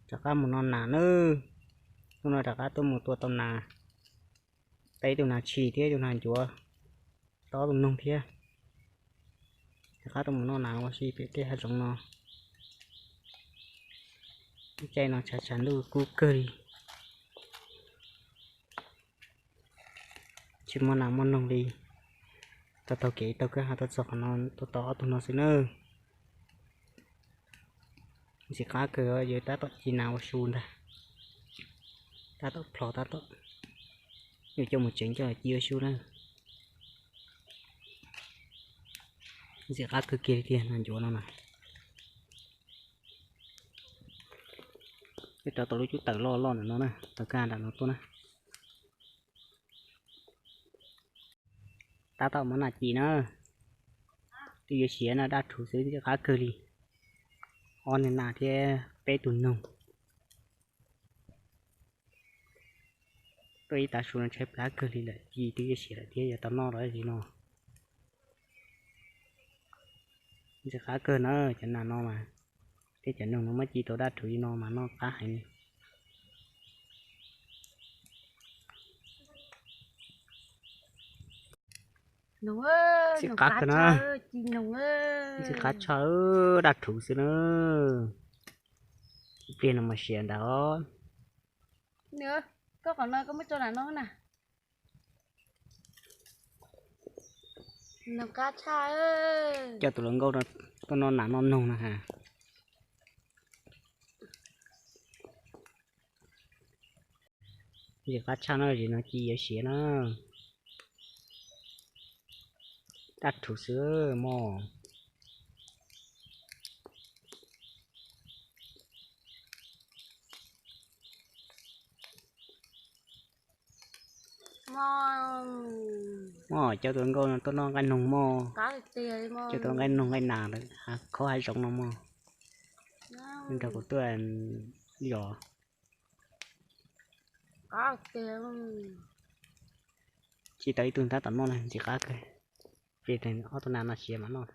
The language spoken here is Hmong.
Rov qab mus noj nas nawb. Hnub no rov qab tuaj mus tua tau nas, tau ib tug nas tshis thiab ib tug nas ncuav, tau ob tug noog thiab. Rov qab tuaj mus noj nas ua si pem tej hav zoov no. Caij no tshav tshav ntuj kub kawg li, tsis muaj nas muaj noog li. Tau taug kev taug kwj ha tuaj txog qhov no, tua tau ob tug no xwb nawb. Ntxim qab kawg, yus tab tom ci nas ua su ntag. Tab tom plhos tab tom, yus coj mus tsev coj ci ua su na. Ntxim qab kawg kiag li tiag nas ncuav no na. Rov tau lub cub tawm loj loj ntawm no na, tawm kaj nram no tuaj na. Tab tom muab nas ci na. Twb yuav siav na, daj rhuv xwb ntxim qab kawg li. Ob niag nas thiab peb tug noog. Tuaj ib tav su no tshaib plab kawg li lawm, ci twb yuav siav lawm thiab yuav tau noj los li no. Ntxim qab kawg na, cov nas no mas, tej cov noog no muab ci tau daj rhuv li no mas noj qab heev li. Ntxim qab kawg na, ntxim qab tshaj, daj rhuv xwb na. Pliag no mas siav ntawd. Koj qhov no koj muab tso nam no na. Coj tus hluas nkauj tuaj noj nas noj noog na has. Ntxim qab tshaj na, zim no ci yuav siav na. Daj rhuv xwb mog. Mog, coj tus hluas nkauj no tuaj noj nqaij noog mog. Coj tuaj noj nqaij noog nqaij nas lawm, khaub hav zoov no mog. Nrog kuv tuaj yos. Ci tau ib tug tab tom noj na, ntxim qab kawg. Ces ob tug nas no siav mam noj.